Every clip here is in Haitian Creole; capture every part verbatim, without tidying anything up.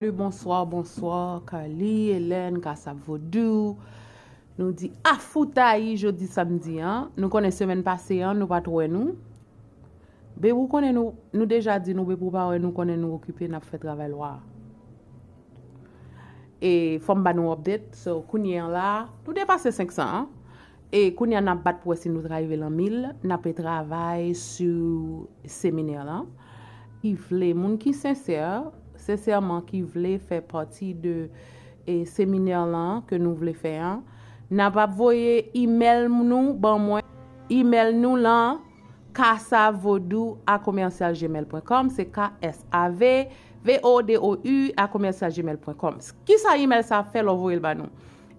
Salut, bonsoir, bonsoir, Carly, Hélène, Kasap Vodou. Nou di afoutayi jodi samdi an. Nou konnen semèn pase an, nou pa t wè nou. Be ou konnen nou, nou deja di nou be pou pa wè nou konnen nou okipe, n ap fè travay lwa a. E fò m ba nou update. So, kounye an la, nou depase senk san an. E kounye a n ap bat pou wè si nou ta rive lan mil. N ape travay sou seminè lan. Ki vle, moun ki sensè, sensèman ki vle fè pati de e, seminè lan ke nou vle fè an, n ap ap voye imèl nou ban mwen. Imèl nou lan kasavvodou a commercial gmail point com, se K S A V V O D O U a commercial gmail point com. Kisa imèl sa ap fè lè w voye l ba nou?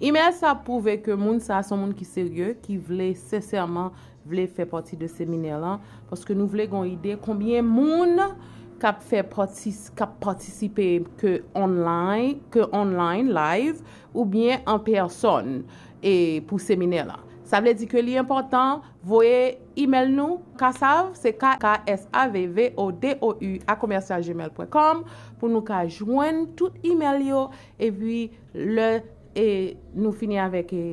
Imèl sa ap pwouve ke moun sa a se yon moun ki serye, ki vle sensèman vle fè pati de seminè lan, paske nou vle gen yon ide konbyen moun k ap fè patis, k ap patisipe ke online, ke online, live, oubyen an pèsòn e pou seminè lan. Sa vle di ke li enpòtan, voye imèl nou, Kasav, se K, K S A V V O D O U a commercial gmail point com, pou nou ka jwenn tout imèl yo, epi lè e, nou fini avèk e,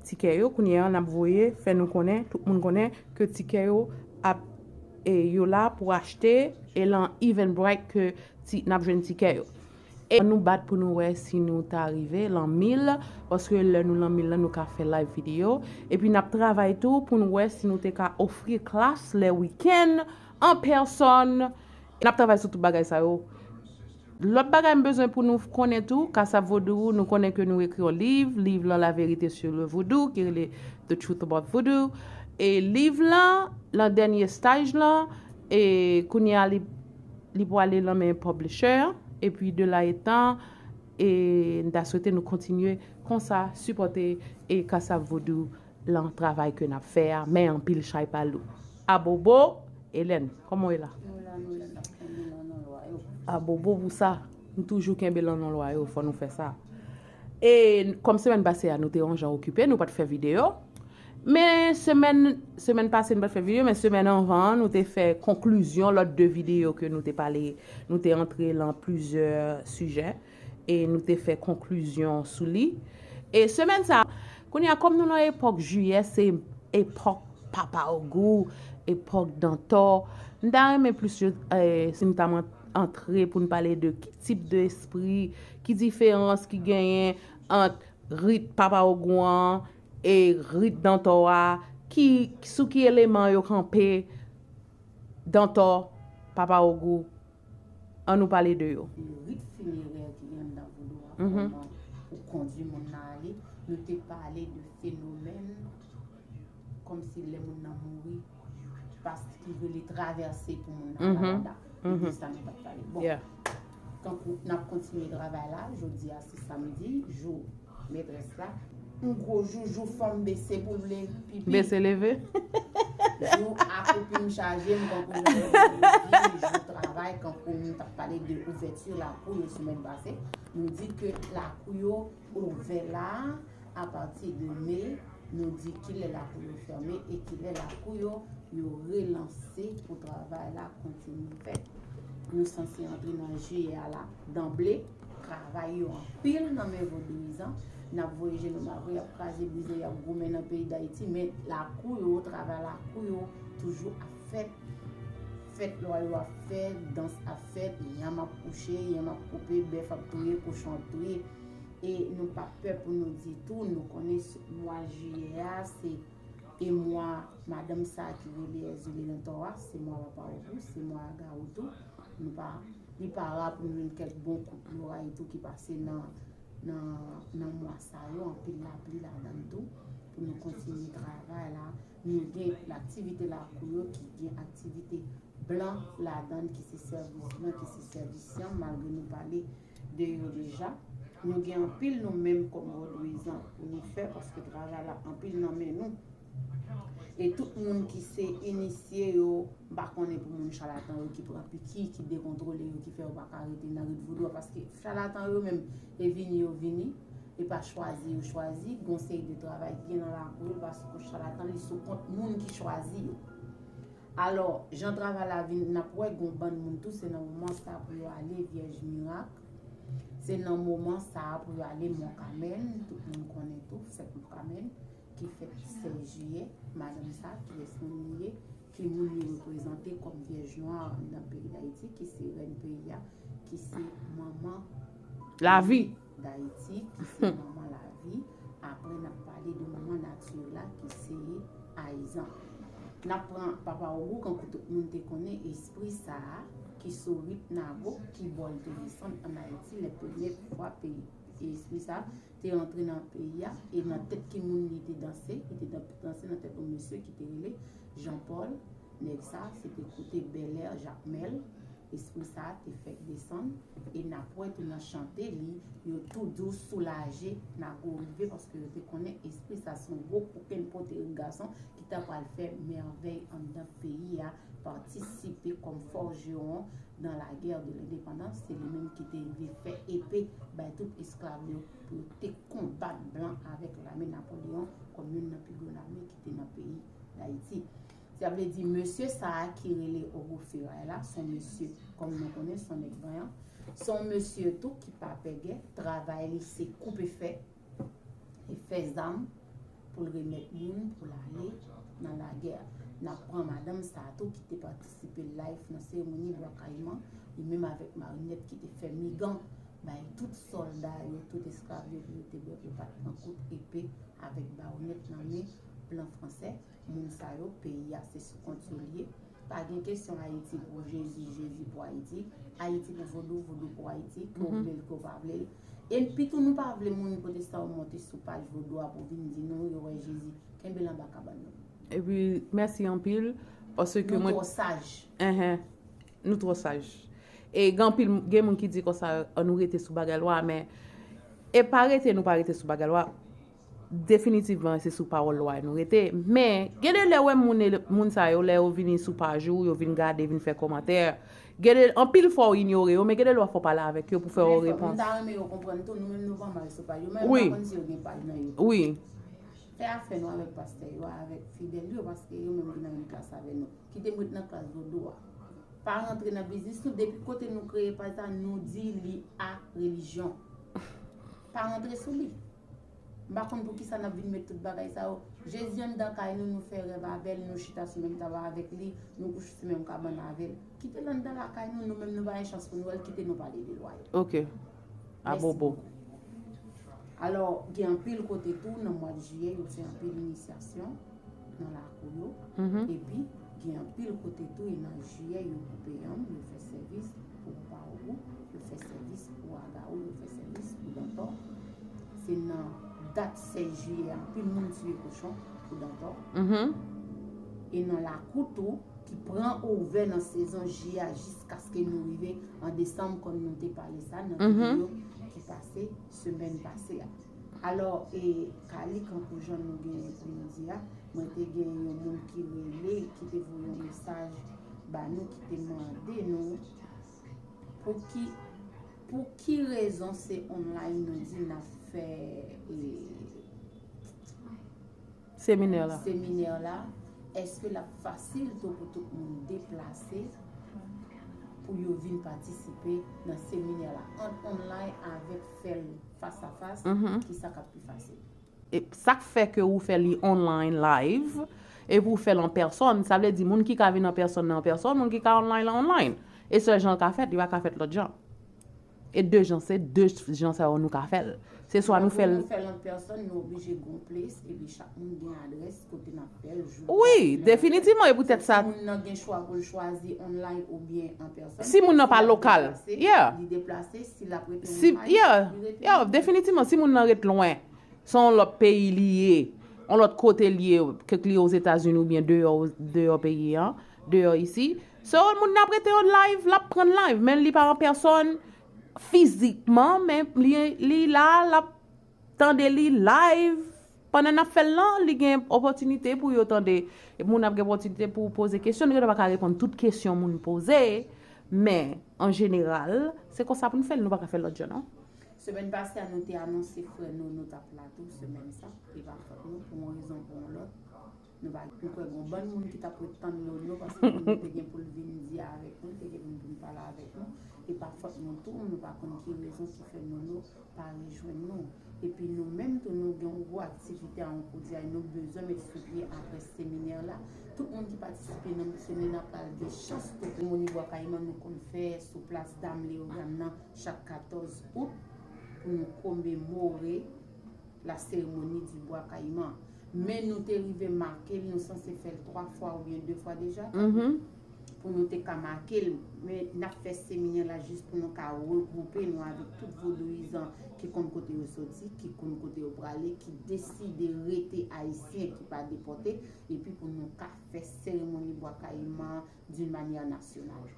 tikè yo, kounye a n ap voye, fè nou konnen, tout moun konnen ke tikè yo ap e, yo la pou achte, e lan Eventbrite ke ti, n ap jwenn tikè yo. E nou bat pou nou wè si nou ta rive lan mil, paske lè nou lan mil lan, nou ka fè live videyo. Epi n ap travay tou pou nou wè si nou te ka ofri klas lè wikenn an pèsòn. N ap travay sou tout bagay sa yo. Lòt bagay m bezwen pou nou konnen tou, Kasav Vodou, nou konnen ke nou ekri yon liv, liv lan La vérité sur le voodoo, ki rele The Truth About Voodoo. E liv lan, lan dènye staj lan, e kounye a li, li pwale lan men publisher, epi de la etan, e n ta swete nou kontinye konsa, sipòte e Kasav Vodou lan travay ke n ap fè a, men anpil chay pa lou. Abobo, Hélène, kòman w ye la? Nou la, nou la, n ap kenbe lan nan lwa yo. Abobo pou sa, nou toujou kenbe lan nan lwa yo, fò nou fè sa. E kòm semèn pase a, nou te yon jan okipe, nou pa t fè videyo. Men semèn, semèn pase, nou pa t fè videyo, men semèn anvan an, nou te fè konklizyon lòt de videyo ke nou te pale, nou te antre lan plizyè sijè, e nou te fè konklizyon sou li. E semèn sa, kounye a, kòm nou nan epòk jiyè, se epòk Papa Ogou, epòk Dantò. M ta renmen plis, e, si nou ta man-, antre pou n pale de ki tip de espri, ki diferans ki genyen ant rit Papa Ogou an e rit Dantò a, ki, sou ki eleman yo kanpe, Dantò, Papa Ogou, ann nou pale de yo. Rit finerè ki gen anndan vodou a, mhm, kòman pou kondui moun nan ale, nou te pale de fenomèn kòmsi lè moun nan mouri, pas ki rele travèse pou moun nan, mhm, pa lada. Mhm. E de sa nou t ap pale. Bon, yeah, kankou n ap kontinye travay la, jodi a se samdi, jou mètrès la. Yon gwo jou, jou fanm bese pou l leve pipi. Bese leve. Jou akoupi m chaje m kankou jan yo di, jou travay kankou nou t ap pale de ouvèti lakou yo semèn pase. Nou di ke lakou yo ouvè la, apati de me, nou di kilè lakou yo fèmen e kilè lakou yo, yo relanse pou travay la kontinye fèt. Nou sanse antre nan jiyè a la danble. Travay yo anpil nan men vodouyizan. N ap voye je nou mal pou y ap kraze brize, y ap goumen nan peyi Dayiti, men lakou yo, travay lakou yo toujou ap fèt. Fèt lwa yo ap fèt, dans ap fèt, yanm ap kouche, yanm ap koupe, bèf ap touye, kochon ap touye. E nou pa pè pou nou di tou, nou konnen s-, mwa jiyè a, se e mwa madanm sa a ki rele Èzili nan tò a, se mwa Papa Ogou, se mwa Agawou tou. Nou pa, li pa ra pou nou jwenn kèk bon kout loray tou ki pase nan, nan, nan mwa sa yo, anpil lapli ladan l tou, pou nou kontinye travay la. Nou gen laktivite lakou yo ki gen aktivite blan ladan l, ki se sèvis blan, ki se sèvis yanm, malgre nou pale de yo deja. Nou gen anpil nou menm kòm vodouyizan pou nou fè, paske travay la anpil nan men nou. E tout moun ki se inisye yo, m pa konnen pou moun chalatan yo ki pran piki, ki dekontwole yo, ki fè yo pa ka rete nan rit vodou a, paske chalatan yo menm, e vini yo vini, e pa chwazi yo chwazi, gon seri de travay ki gen nan lakou yo, paske chalatan li sou kont moun ki chwazi yo. Alò, jan travay la vin, n ap wè gon bann moun tou, se nan moman sa pou yo ale, vyèj mirak. Se nan moman sa a pou yo ale Mont Carmel, tout moun konnen tou, fèt Mont Carmel, ki fèt sèz jiyè. Madanm sa, kiyès moun li ye, ki moun li reprezante kòm Vyèj Nwa anndan peyi Dayiti, ki se rèn peyi a, ki se manman Lavi. Dayiti, ki se manman Lavi. Apre, n ap pale de manman nati la, ki se Ayizan. N ap pran Papa Ogou, kankou tout moun te konnen, espri sa a, ki sou rit Nago, ki bò l te desann ann Ayiti, lè premyè fwa peyi, espri sa a te rantre nan peyi a, e nan tèt ki moun li te danse, li te dan-, danse nan tèt yon mesye ki te rele Jean Paul. Nèg sa, se te kote Bèlè, Jakmèl. Espri sa a te fèk desann, e n ap wè tou nan chante li, yo tou di w soulaje, Nago rive, paske yo te konnen espri sa se yon gwo kokenn poterik gason ki ta pral fè mèvèy anndan peyi a, patisipe kòm fòjewon dans la guerre de l'indépendance. Se li menm ki te rive fè epe bay tout esklav yo pou yo te konbat blan avèk lame Napoleyon kòm youn nan pi gwo lame ki te nan peyi Dayiti. Sa vle di, mesye sa a ki rele Ogou Feray la, se yon mesye, kòm nou konnen, se yon nèg vanyan. Se yon mesye tou ki pa pè gè, travay li se koupe fè, e fè zam pou l remèt moun, pou l ale nan lagè. N ap pran madanm sa a tou ki te patisipe live nan seremoni Bwa Kayiman, li menm avèk Marinette ki te fè migan bay tout sòlda yo, tout esklav yo, pou yo te bwè, pou yo pa t pran kout epe avèk bayonèt nan men blan fransè. Moun sa yo, peyi a se sou kont yo l ye. Pa gen kesyon Ayiti pou Jezi, Jezi pou Ayiti, Ayiti pou vodou, vodou pou Ayiti, ke w vle l, ke w pa vle l. Epi tou, nou pa vle moun kote sa yo monte sou paj vodou a pou vin di nou yo wè Jezi. Kenbe l anba kabann nou. Epi, mèsi anpil, paske mwen. Nou twò saj. Enhen. Nou twò saj. E gen anpil, gen moun ki di konsa, ann nou rete sou bagay lwa, men e pa rete nou pa rete sou bagay lwa. Definitivman, se sou pawòl lwa nou rete. Men, gen de lè w wè moun, moun sa yo, lè yo vini sou paj ou, yo vin gade, vin fè kòmantè. Gen de, anpil fwa w inyore yo, men gen de lè w fò pale avèk yo pou fè yo repons. Men fò, m ta renmen yo konprann tou, nou menm nou pa mal sou paj yo, men m pa konn si yo gen paj nan YouTube. Wi. Fè afè nou avèk pastè yo, avèk fidèl yo, paske yo menm ki nan menm klas avè nou. Kite m ret nan klas vodou a. Pa rantre nan biznis nou, depi kote nou kreye paj sa, nou di li a relijyon. Pa rantre sou li. M pa konn poukisa n ap vin met tout bagay sa yo. Jezi anndan kay nou, nou fè rèv avè l, nou chita sou menm tab avèk li, nou kouche sou menm kabann avè l. Kite l anndan lakay nou, nou menm nou pa gen chans pou nou wè l, kite nou pale de lwa yo. Ok. Abobo. Alò, gen anpil kote tou, nan mwa jiyè, yo fè anpil inisyasyon nan lakou yo. Epi, gen anpil kote tou, e nan jiyè, yo koupe yanm, yo fè sèvis pou Pawou, yo fè sèvis pou Agawou, yo fè sèvis pou Dantò. Se nan dat sèz jiyè, anpil moun tiye kochon pou Dantò. E nan lakou tou, ki pran ouvè nan sezon jiyè a jiskaske nou rive an desanm, kòm nou te pale sa nan videyo ki pase semèn pase a. Alò, e, Kali, kankou jan nou genyen pou nou di a, mwen te gen yon moun ki rele, ki te voye yon mesaj ba nou, ki te mande nou pou ki, pou ki rezon se online nou di n ap fè, e, seminè la. Seminè la, èske l ap fasil tou pou tout moun deplase pou yo vin patisipe nan seminè la? Ant online avèk fè l fas a fas, kisa k ap pi fasil? E sa k fè ke ou fè li online live, epi ou fè l an pèsòn, sa vle di moun ki ka vin an pèsòn nan an pèsòn, moun ki ka online la online. E sèl jan l ka fèt, li pa ka fèt lòt jan. E de jan, se de jan sa yo nou ka fè l. Se swa nou fè l. Pou nou fè l an pèsòn, nou oblije gen yon ples, epi chak moun gen adrès kote n ap fè l, jou. Wi, definitivman, e poutèt sa. Si moun nan gen chwa pou l chwazi online oubyen an pèsòn, si moun nan pa lokal, yeah, li deplase, si l ap rete yon pay, yeah, li rete yon pay. Definitivman, si moun nan ret lwen, se yon lòt peyi li ye, yon lòt kote li ye, kèk li ye Ozetazini oubyen deyò, deyò peyi an, deyò isi. So, moun nan ap rete yo live, l ap pran live, men li pa an pèsòn, fizikman, men li, li la, l ap tande li live. Pandan n ap fè l lan, li gen opòtinite pou yo tande. Epi moun ap gen opòtinite pou poze kesyon. Nou gentan pa ka reponn tout kesyon moun poze, men an jeneral, se konsa pou n fè l, nou pa ka fè l lòt jan, non. Semèn pase a, nou te anonse frè nou, nou t ap la tou semèn sa, e pa fòt nou, pou yon rezon, pou yon lòt. Nou pa, nou kwè gen yon bann moun ki t ap ret tann Nono, paske Nono te gen pou l vin di avèk nou, te gen pou l vin pale avèk nou. E pa fòt nou tou, nou pa konn ki rezon ki fè Nono pa rejwenn nou. Epi nou menm tou, nou gen yon gwo aktivite a Onkoudyay, nou bezwen met sou pye apre seminè la. Tout moun ki patisipe nan seminè la pral gen chans tou. Seremoni Bwa Kayiman nou konn fè sou plas Dam Leyogàn nan chak katòz out pou nou komemore la cérémonie du Bois Caïman. Men nou te rive make l, nou sanse fè l twa fwa oubyen de fwa deja, pou nou te ka make l. Men n ap fè seminè la jis pou nou ka regwoupe nou avèk tout vodouyizan ki konn kote yo soti, ki konn kote yo prale, ki deside rete ayisyen, ki pa depòte, epi pou nou ka fè seremoni Bwa Kayiman d'une manière nationale.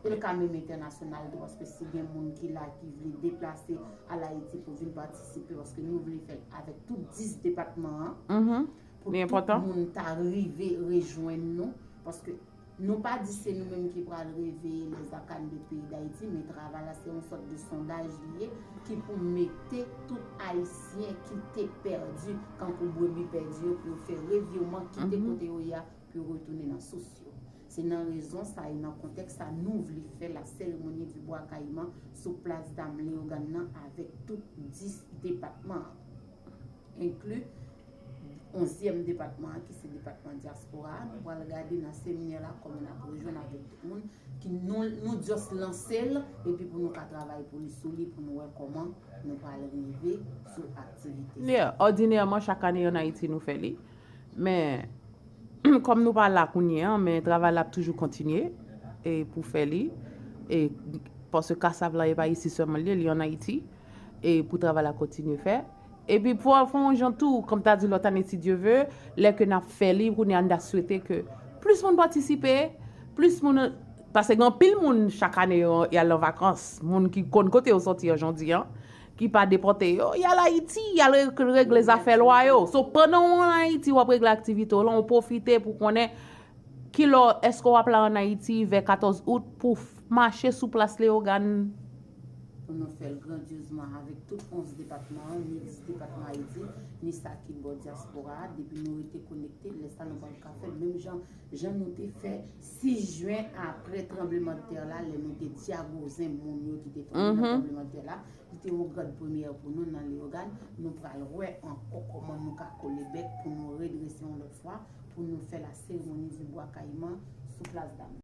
E l ka menm entènasyonal tou, paske si gen moun ki la ki vle deplase al Ayiti pou vin patisipe, paske nou vle fè l avèk tout dis depatman an, pou tout moun ta rive rejwenn nou, paske nou pa di se nou menm ki pral reveye lèzakan de peyi Dayiti, men travay la se yon sòt de sondaj li ye, ki pou mete tout Ayisyen ki te pèdi, kankou brebi pèdi yo, pou yo fè reviwman, kite kote yo ye a, pou yo retounen nan sous yo. Se nan rezon sa e nan kontèks sa nou vle fè la cérémonie du Bois Caïman sou plas Dam Leyogàn nan avèk tout dis depatman an, enkli onzyèm depatman an ki se depatman dyaspora a. Nou pral gade nan seminè la kòman n ap rejwenn avèk tout moun ki nou, nou just lanse l epi pou nou ka travay pou li sou li pou nou wè kòman nou pral rive sou aktivite sa. Yeah, òdinèman, chak ane ann Ayiti nou fè li. Men, kòm nou pa la kounye a, men travay la ap toujou kontinye e pou fè li. E paske Kasav la, e pa isi sèlman li ye, li ann Ayiti. E pou travay la kontinye fè. Epi pou fè yon jan tou, kòm ta di lòt ane, si Dye ve, lè ke n ap fè li, kounye a n ta swete ke plis moun patisipe, plis moun, paske gen anpil moun chak ane yo, y al nan vakans, moun ki konn kote yo soti an, jan w di an, ki pa depòte yo, y al Ayiti, y al re-, regle zafè lwa yo. So, pandan w ann Ayiti, w ap regle aktivite w lan, w pwofite pou konnen kilè, èske w ap la ann Ayiti vè katòz out pou f-, mache sou plas Leyogàn? Pou nou fè l grandyezman avèk tout onz depatman an, ni dis depatman Ayiti, ni sa ki bò dyaspora a. Depi nou rete konekte, lè sa nou pral ka fè l menm jan, jan nou te fè sis jen apre tranblemanntè la, lè nou te dyagoze moun yo ki te tonbe nan tranblemanntè la. Li te yon grande première pou nou nan Leyogàn. Nou pral wè ankò kòman nou ka kole bèk pou nou redrese yon lòt fwa, pou nou fè la cérémonie du Bois Caïman sou plas Dam.